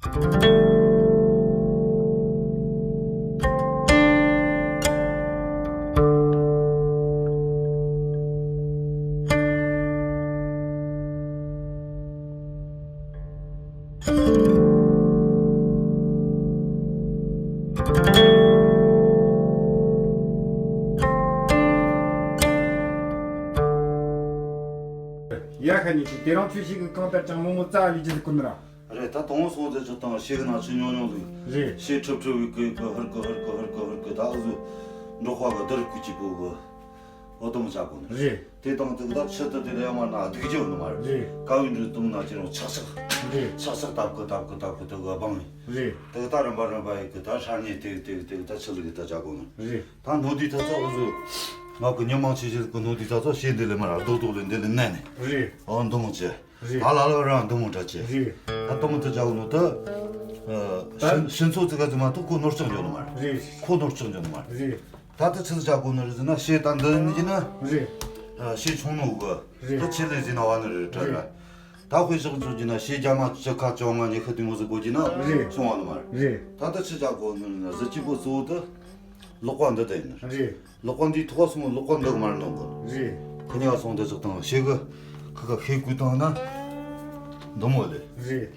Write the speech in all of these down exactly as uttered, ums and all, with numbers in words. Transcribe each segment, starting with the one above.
ཡ་ཁ་ཉིན་ཞིག་དེ་རིང་ཆུ་ཞིག་གི་གང་ལྟར་ཀྱང་མོ་མོ་རྩ་ལས་རྒྱུ་ཟིག་ཀུན་ར། རེད། ད་དང་པོ་སོང་ཙང་ཅི་དང་ཤེལ་གི་ནང་ཆུ་ཉུང་ཉུང་ཟིག་རེད། ཤེལ་ཁྲིབ་ཁྲིབ་བི་གི་གི་ཧུར་གི་ཧུར་གི་ཧུར་གི་ཧུར་གི་ད་འུ་ཟོ་འབྲོག་པ་གི་རྡུལ་ཁུག་གི་པོ་གི་འོ་དང་ཅག་གོ་ནི་རེད། དེ་དང་དེ་གི་ད་ཆུ་དེ་དེ་ལས་མར་ན་སྡུག་རྒྱུ་ནི་མ་རེད། རེད། ཀ་བའི་འབྲུ་དུང་ན་ཅི་རུང་ཆག་ཆག་རེད། ཆག་ཆག་ཏབ་གི་ཏབ་གི་ཏབ་གི་དེ་གི་སྦང་ཡིན། རེད། དེ་གི་ད་རིམ་པ་རིམ་པ་ཡི་གི་ད་ཧྲ་ཉེ་དེ་གི་དེ་གི་དེ་གི་ད་ཆུ་ལི་གི་ད་ཅག་གོ་ནི། རེད། ད་སྣོད་དེ་ད་ཚོ་འུ་ཟོ་ང་གི་ཉི་མ་ཆེ་ཆེ་གི་སྣོད་དེ་ད་ཚོ་ཤེལ་འདི་ལས་མར་རྡོག་རྡོག་ལས་འདི་ལས་ནས་ནས་རེད། འོ་འདུ་མོ་ཆེ། རེད། ད་ལ་ལ་རང་འདུ་མོ་འདྲ་ཆེ། རེད། ད་གཏོང་དུ་བྱ་བ་ནོ་ད། ཨ། ད་ཤིན་ཤིན་ཚོ་ཙི་ག་ཙི་མ་གཏོགས་ཁོ་ནོར་ལྕགས་འཇོག་ནི་མ་རེད། རེད། ཁོ་ནོར་ལྕགས་འཇོག་ནི་མ་རེད། རེད། ད་ལྟ་ཆི་ཟིག་བྱ་དགོས་ནི་རེད་ཟེར་ན་ཤེལ་ད་འདི་ནི་ཡིན་ན། རེད། ཨ། ཤེལ་ཆུང་ནོ་གི། རེད། ད་ཆེ་ལེ་ཟིན་ན་བ་ནི་རེད་དྲ་ར། རེད། ད་དཔེ་བཞག་འཇོག་རྒྱུ་ན་ཤེལ་རྒྱ་མ་བཅུ་ཁ་བཅོ་ལྔ་ཉི་ཤུ་དེ་མོ་ཟིག་དགོས་རྒྱུ་ན། རེད། སོང་བ་ནི་མ་རེད། རེད། ད་ལྟ་ཆི་བྱ་དགོས་ནི་རེད་ན་གཟི་བརྗིད་པོ་གཙོ་བོ་དུ། ལག་པ་འདི་ད་ཡིན། རེད། ལག་པ་འདིའི་ཐོག་སོང་ལག་པ་འདི་མར་འདོན་དགོས། རེད། ཁ་ཉག་སོང་དེ་ཚོ་དང་ཤེལ་གི་ཁ་ཁ་ཤེལ་སྐུད་བཏང་ན་འདི་མོ་ལེ། རེད།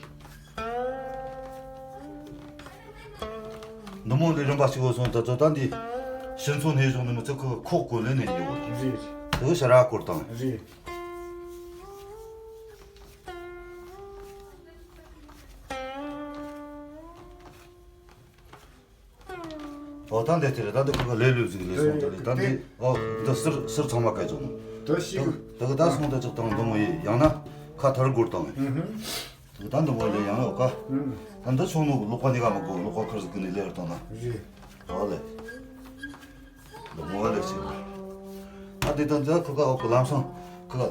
འདི་མོ་ལེ་རིམ་པ་གཅིག་བོ་སོང་ད་ཚོ་ད་འདི་ཤིན་ཚོ་ནས་བཞག་ནི་མི་ཚེ་ཁ་ཁོག་གོ་ལེ་ནས་ཡོད། རེད། དེ་ཤ་ར་སྐོར་དང་། རེད། ཨོ་ད་འདི་དེ་རེད། ད་འདི་ཁོ་ག་ལས་ལོས་ཟིག་ལས་སོང་། ད་ལས་ད་འདི་ཨོ་འདི་ཟུར་ཟུར་ཚང་མ་ག་ཅོག་ནོ། དོ་ཤི། ད་གི་ད་སོང་ད་ཅོག་དང་འདི་མོ་ཡི་ཡང་ན་ཁ་ཐར་སྒོར་དང་། ད་གི་ད་འདི་མོ་ལས་ཡང་ཡོད་ཀ། ད་འདི་ཆུང་ནོ་ལོག་པ་ནི་ག་མ་གོ་ལོག་པ་ཁར་ཟིག་གི་ནི་ལེར་དང་ན། ཨོ་ལེ། འདི་མོ་ལེ་ཤི། ད་འདི་ད་འདི་ཁོ་ག་ཨོ་གི་ལམ་སང་ཁོ་ག།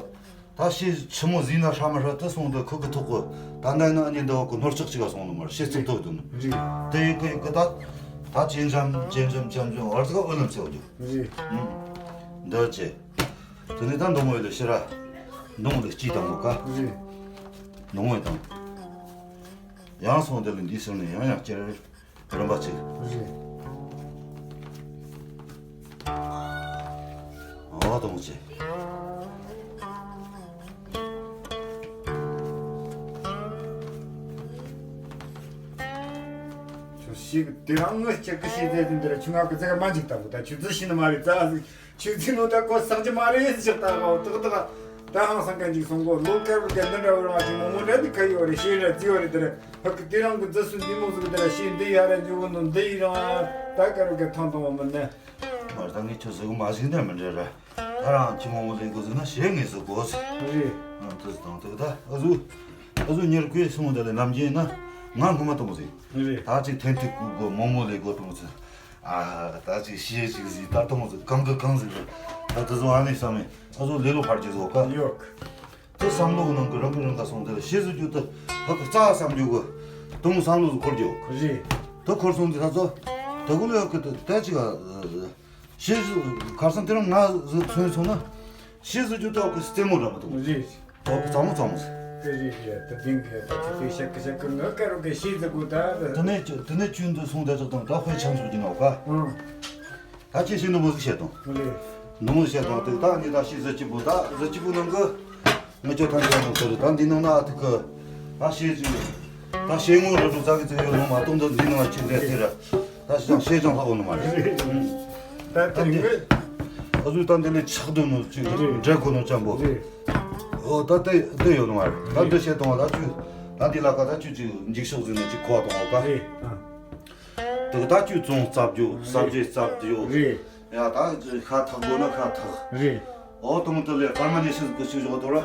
ད་ཤེལ་ཆི་མོ་ཟིན་ན་ཧྲ་མ་ཧྲ་དེ་སོང་དུ་ཁུ་གི་ཐོག་གི་ད་ནས་ན་ཨ་ནི་འདི་བ་གི་ནོར་ལྕགས་ཅིག་ག་སོང་ནི་མར་ཤེལ་ཚིག་ཐོག་དུ་ནི། རེད། དེ་ཡི་གི་གི་ད་ད་ཅན་འཇམ་ཅན་འཇམ་ཅན་འཇམ་བར་ཚིག་ཨོ་ལམ་ཚེ་འོ་རྒྱུ། རེད། འདི་ཅེ། དེ་ནི་ད་འདི་མོ་ཡི་ལ་ཤི་ར། འདི་མོ་ལ་སྐྱིད་དང་མོ་ཀ། རེད། འདི་མོ་ཡི་དང་། ཡང་སོང་དེ་ལ་འདི་སོང་ནས་ཡང་ཡང་སྐྱེར། རིམ་པ་གཅིག་རེད། ཨ་དང་གཅིག་ཁྱོད་ཤེས་གི་དེ་རང་ངི་སྐྱེ་གི་ཤེས་ཚད་དེ་འདིར་ཆུང་ང་གི་ཚད་མ་འཇིག་ལྟ་བུ་ད་ཁྱོད་ཚོ་ཤེས་ནི་མ་རེད་ཙ་ཟིག་ཁྱོད་ཚོས་ནོ་ད་གོ་སག་ཅི་མ་རེད་ཟེར་ད་གོ་ཏག་ཏག་ད་ཧང་སང་གན་ཅིག་སོང་གོ་ལོ་ཀེར་བུ་གན་འདི་འདྲ་བོ་ར་ཅིག་མོ་མོ་རེད་འདི་ཁ་ཡོད་རེད་ཤེས་རེད་ཙི་ཡོད་རེད་དེ་རེད། ཧ་གི་དེ་རང་གི་རྫི་སུ་འདི་མོ་ཟིག་དེ་ར་ཤེས་འདི་ཡ་ར་འཇུ་གོ་ནོ་འདི་ཡི་རང་ད་ཀེར་བུ་གན་ཐང་ཐང་བ་མིན་ནི། མ་རེད་ད་ངས་ཁྱོད་ཟིག་མ་ཟིག་ནས་མི་འདྲ་ར། ད་རང་ཁྱི་མོ་མོ་ལེན་གོ་ཟིག་ན་ཤེས་ངེས་ཟིག་གོ་ཟིག་རེད། ཨ་དུ་ཟིག་དང་དུ་ད་ཨ་ཟུ་ཨ་ཟུ་ཉེར་གོས་སོང་དེ་ལས་ནམ་རྒྱུན་ན་ང་སྔོན་མ་དང་ཟིག་རེད། ད་ཅིག་ཐེན་ཐིག་གུ་གོ་མོ་མོ་ལེན་གོ་དང་ཟིག་ཨ་ད་ཅིག་ཤེས་ཅིག་ཟིག་ད་དང་ཟིག་གང་གི་གང་ཟིག་རེད། ད་དུ་ཟིག་ཨ་ནི་བསམ་མེད་ཨ་ཟུ་ལེ་ལོ་ཕར་གྱི་ཟིག་ག་ཡོད། དུ་བསམ་བློ་གི་ནང་གི་རང་གི་རང་ག་སོང་དེ་ལ་ཤེས་ཟིག་རྒྱུ་དུ་ཧ་གི་རྩ་བསམ་རྒྱུ་གི་དུང་བསམ་བློ་ཟིག་འཁོར་རྒྱུ་རེད། དུ་འཁོར་སོང་དེ་ད་ཚོ་དུ་གུ་ལེ་ཧ་གི་དུ་ད་ཅིག་ཨ། ཤེས་སུ་ཁར་སང་དེ་རིང་ང་ཟིག་མཚོན་སོང་ན། ཤེས་སུ་རྒྱུ་ཏོག་གི་རྩེད་མོ་འདྲ་མ་གཏོགས། རེད། ཏོག་གི་རྩེད་མོ་རྩེད་མོ་ཟིག་དེ་རེད་རེད་ད་དེང་གི་ད་ཅི་དེ་ཤག་གི་ཤག་གི་ངོ་དཀར་རོ་གི་ཤེས་ཟིག་གོ་ད། དེ་ནས་དེ་ནས་ཁྱོད་འདི་སོང་དེ་ཚོ་དང་ད་དཔེ་ཆ་འཇོག་གི་ནོ་ག་ཨང་། ད་ཁྱེད་ཤེས་འདི་མོ་ཟིག་བཤད་དང་། རེད། འདི་མོ་ཟིག་བཤད་དང་དེ་ད་ངས་ད་ཤེས་ཟིག་གཅིག་པོ་ད་ཟིག་གཅིག་པོ་ནང་གི་ངས་ཁྱོད་ཐམས་ཅད་ནང་ཟེར་ད་འདི་ནང་ན་ཨ་ཐུག་གི་ད་ཤེས་ཅིག་ད་ཤེས་ངོ་ར་འགྲོ་ས་གི་ཚེ་ཡོད་ནོ་མ་གཏོང་ད་འདི་ནང་ལ་ཁྱེད་འདྲ་ཟེར་ར། ད་ཤེས་ཀྱང་ཤེས་ཀྱང་ལྷག་ནི་མ་རེད། ད་དེ་ངས་ཨ་ཟུ་ད་འདི་ལས་ཆགས་འདུག་ནོ་ཅིག་འདྲ་དགོས་ནོ་ཅམ་པོ། ཨོ་ད་དེ་དེ་ཡོད་ནི་མ་རེད། ད་འདི་བཤད་གཏོང་བ་ད་ཁྱོད་ད་འདི་ལ་ཀ་ད་ཁྱོད་ཅིག་འཇིགས་ཤོག་ཟིན་ནས་ཅིག་གོ་བ་གཏོང་བ་ཀ་དེ་གི་ད་ཁྱོད་བཙོང་རྩབ་རྒྱུ་ཟབ་རྒྱུ་རྩབ་རྒྱུ་ཡ་ད་ཤ་ཐག་དགོས་ན་ཤ་ཐག་ཨོ་དང་དེ་ལས་སྐར་མ་ཉི་ཤུ་ཟིག་གི་ཞིག་བཞག་དོ་ར།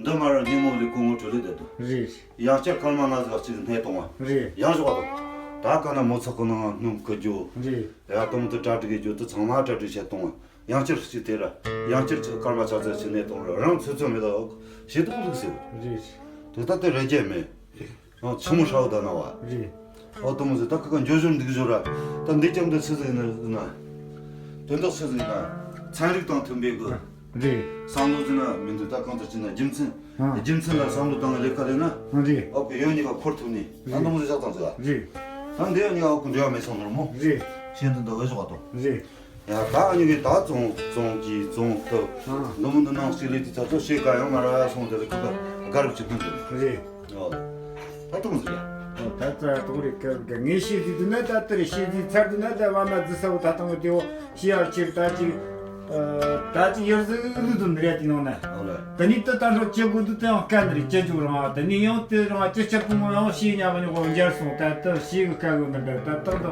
འདི་མ་ར་ཉིན་མོ་ལས་སྐུ་ངོ་གྲོལ་ལེ་བསྡད་དོ། ཡང་བསྐྱར་སྐར་མ་ལྔ་ཟིག་གཅིག་སྣེ་གཏོང་བ། རེད། ཡང་ཞོག་པ་དང་། ད་ག་ན་མོ་ཚོགས་གི་ནང་སྣུམ་བསྐུ་རྒྱུ། རེད། ཡ་དོམ་དུ་གྲ་སྒྲིག་གི་རྒྱུ་དུ་ཚང་མ་གྲ་སྒྲིག་བྱེད་གཏོང་བ། ཡང་བསྐྱར་གཅིག་དེ་ར། ཡང་བསྐྱར་གཅིག་སྐར་མ་ཆ་ཚད་གཅིག་སྣེ་གཏོང་ར་རང་ཚོད་ཚོད་མེད་ལ་ཞེ་དྲག་ལུགས་ཟེར། རེད། དེ་ལྟ་དེ་རེ་རྒྱས་མེད། ཡང་ཆི་མོ་ཧྲ་བོ་ད་ན་བ། རེད། ཨོ་དོམ་ཟེར་ད་ཁི་ཁ་འཇོ་ཞོར་འདུག་ཞོར་ར། ད་འདི་ཀྱང་འདི་ཚོད་ཟེར་ན་ན། དོན་དག་ཚོད་ཟེར་ན། ཚན་རིག་དང་མཐུན་པའི་གི། རེད། བསམ་བློ་ཟེར་ན་མི་འདུག་ད་གང་ལྟར་བྱས་ན་རྒྱུ་མཚན། ཨ། རྒྱུ་མཚན་ལ་བསམ་བློ་བཏང་བའི་ལས་ཀ་ལས་ན། ཨ། རེད། ཨོ་ཀེ་ཡོད་གཉིས་ཀ་འཁོར་ཐུབ་ནི། ད་རེད། འདུག་མོ་ཟེར་ཆགས་ཙང་ཟེར་བ། རེད། ད་འདི་ཡོད་གཉིས་ཀ་ཨོ་ཀེ་འབྲེལ་བ་མེད་སོང་ནོར་མོ། རེད། ཤེས་འདི་འདི་འོས་ཞོག་པ་དང་། རེད། ཡ་ད་ཨ་ནི་གི་ད་བཙོང་བཙོང་གི་བཙོང་ཐུབ། ཨ། འདི་མོ་འདི་ནང་གཅིག་ལས་དེ་ཚ་ཚོ་ཤེས་ག་ཡང་མ་ར་སོང་དེ་ལ་ཁུ་ག་དགའ་རབ་ཅིག་ཕན་ཐོགས། རེད། ཨོ། ད་ཐུག་ཟེར་ཡ། ཨོ་ད་ཙ་ཐུག་རེད་ཀ་ཀ་ངས་ཤེས་ཟིག་འདུག་ན་ད་ལྟ་རེད་ཤེས་ཟིག་ཚར་འདུག་ན་ད་བ་མ་རྫི་ས་བོ་ད་ཐང་གི་དེའོ་ཤེས་ཡར་ཕྱིར་ད་ཅིག་ཨ། ད་ཅིག་ཡར་ཟིག་ཨུ་ལུ་དུ་འདི་རེད་དེ་ནང་ན། ཨོ་ལེ། ད་ནི་ད་ད་འགྲོ་ཅི་དགོས་འདུག་དེ་ཡང་དཀའ་འདི་རེད་ཅི་འཇུག་རང་ཨ་ད་ནི་ཡང་དེ་རང་ཅི་ཆ་ཕུང་ཡང་ཤེས་ཉག་གི་ཉོག་འཇར་སོང་ད་ད་ཤེས་གི་དཀའ་གི་མི་འདྲ་ད་ད་ད་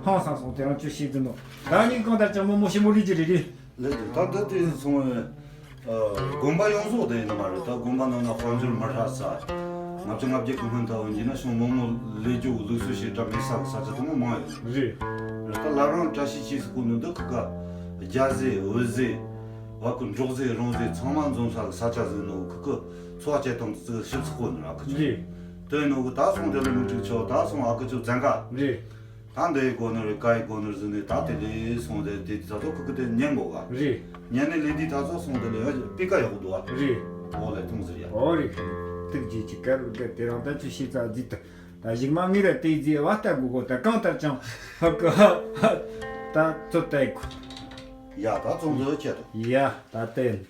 ཧང་སང་སོང་དེ་རང་ཅི་ཤེས་འདུག་ནོ། ད་ནི་གང་ལྟར་ཀྱང་མོ་མོ་ཞིམ་པོ་ལི་ཅི་རེད་རེད། ལེགས་འདུག་ད་ལྟ་དེ་སོང་བས། ཨ། དགོན་པ་ཡོངས་རྫོགས་དེ་ཡིན་ནི་མ་རེད། ད་དགོན་པ་ནང་ན་དཔལ་འབྱོར་མི་ཧྲ་ས། ལྔ་བཅུ་ང་བརྒྱད་ཀྱི་སྔོན་ད་འོན་གྱི་ན་ཤོང་མོག་མོག་ལས་རྒྱུ་ལུགས་སྲོལ་ཞེ་དྲག་མེད་ས་གི་ས་ཆ་དེ་མོ་མང་ཡོད་རེད། ད་ལ་རང་བཀྲ་ཤིས་ཆེ་སུ་ཀུ་ནུ་འདི་ཁུ་ཀ་རྒྱ་ཟེ་འོད་ཟེ་བ་ཀུ་འབྲོག་ཟེ་རོང་ཟེ་ཚང་མ་འཛོམས་ས་གི་ས་ཆ་ཟེ་ནོ་ཁུ་ཀུ་འཚོ་བ་སྐྱེལ་སྟངས་དེ་ཞིབ་ཚགས་པོ་ནི་ར་ཁུ་ཆོ་རེད། དེ་ནོ་གི་ད་སོང་དེ་ལ་མི་འགྲིག་ཆོག་ད་སོང་ཨ་ཁུ་ཆོ་བཙན་ག་རེད། ད་འདི་གོ་ནོར་རེད་ཀ་ཡི་གོ་ནོར་ཟིན་ནས་ད་དེ་ལས་སོང་དེ་དེ་ད་ཚོ་ཁུ་ཁུ་དེ་ཉན་གོ་ག་རེད། ཉན་ནས་ལས་འདི་ད་ཚོ་སོང་དེ་ལས་ཡ་པི་ཀ་ཡག་པོ་འདུག་ཨ། རེད། འོ་ལས་ཐུང་ཟེར་ཡ། འོ་རེད། ཐུགས་རྗེ་ཆེ་ཀ་རུ་ཀ་དེ་རང་ད་ཚོ་ཤེས་ཚ་རྫི་ད་ད་ཞིག་མ་ངེས་ར་དེ་རྫི་བ་ལྟ་དགོས་གོ་ད་གང་ལྟར་ཀྱང་ཧ་ཀ་ཧ་ད་ཚོ་ལྟ་ཡི་གོ་ཡ་ད་ཚོ་འདི་ཆེ་དོ། ཡ་ད་ལྟ་ཡིན།